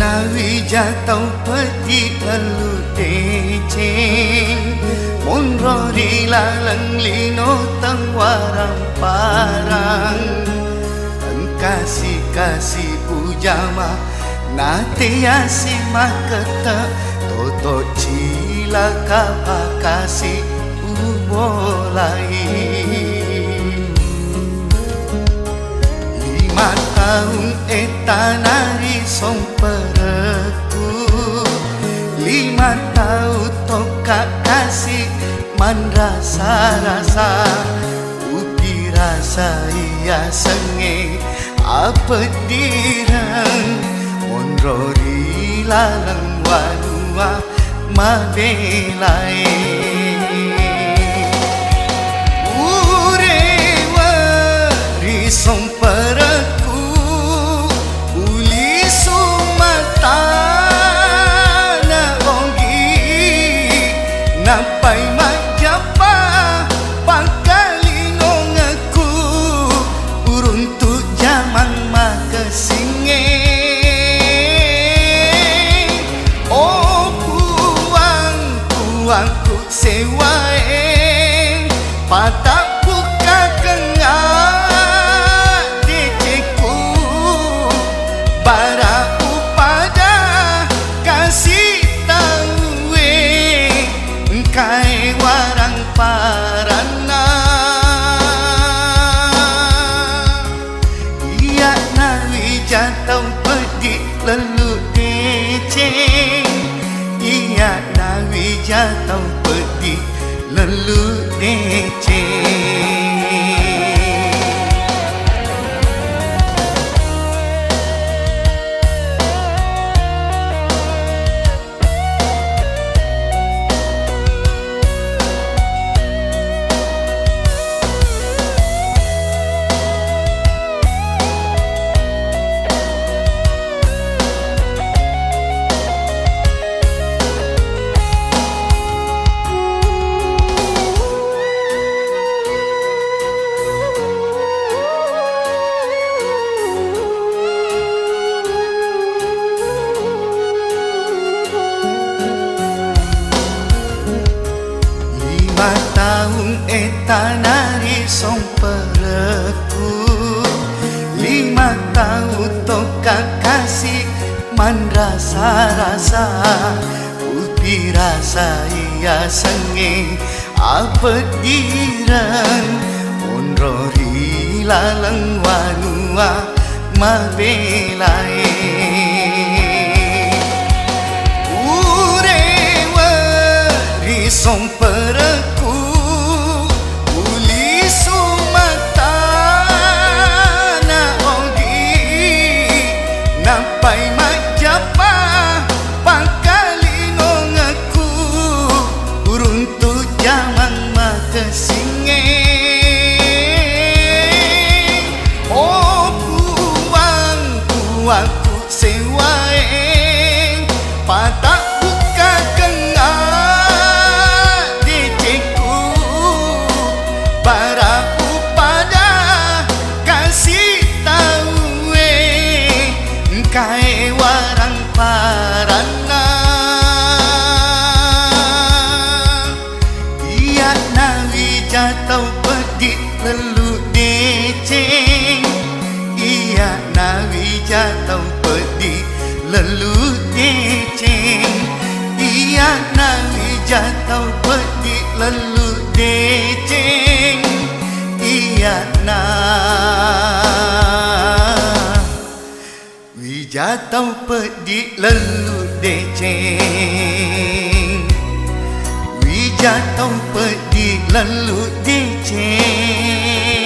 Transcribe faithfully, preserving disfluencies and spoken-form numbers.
Nawija tau peddi lellu deceng, monro ri laleng lino tau warang-parang. Engkasi-kasi ujama, nateasi makette, toto cilaka pakasi ubolai. Lima taung ettana ri somperekku, lima tau tokka kasi manrasa-rasa, upirasai asengnge apeddireng, monro ri laleng wanua mabelae. Urewe ri somperekku, ulisu matana ogi, nappai majjappa pakkalingongekku, uruntu jamang makessingnge. Oh Puang, Puangku sewae, patabbukkakeng addecekku, bara upada kasi tauwe, engkae warang paranna. Iyana wija tau peddi lellu deceng, iyana wija tau peddi lellu deceng. Lima taung ettana ri somperekku, lima tau tokka kasi manrasa-rasa, upirasai asengnge apeddireng, monro ri laleng wanua mabelae. Urewe ri somperekku, ulisu matana ogi, nappai majjappa pakkalingongekku, uruntu jamang makessingnge. Oh Puang, Puangku sewae, patabbukkakeng addecekku, bara upada kasi tauwe, engkae warang paranna. Iyana wija tau peddi lellu deceng, iyana wija tau peddi lellu deceng, iyana wija tau peddi lellu deceng, iyana wija tau peddi lellu deceng, wija tau peddi lellu deceng.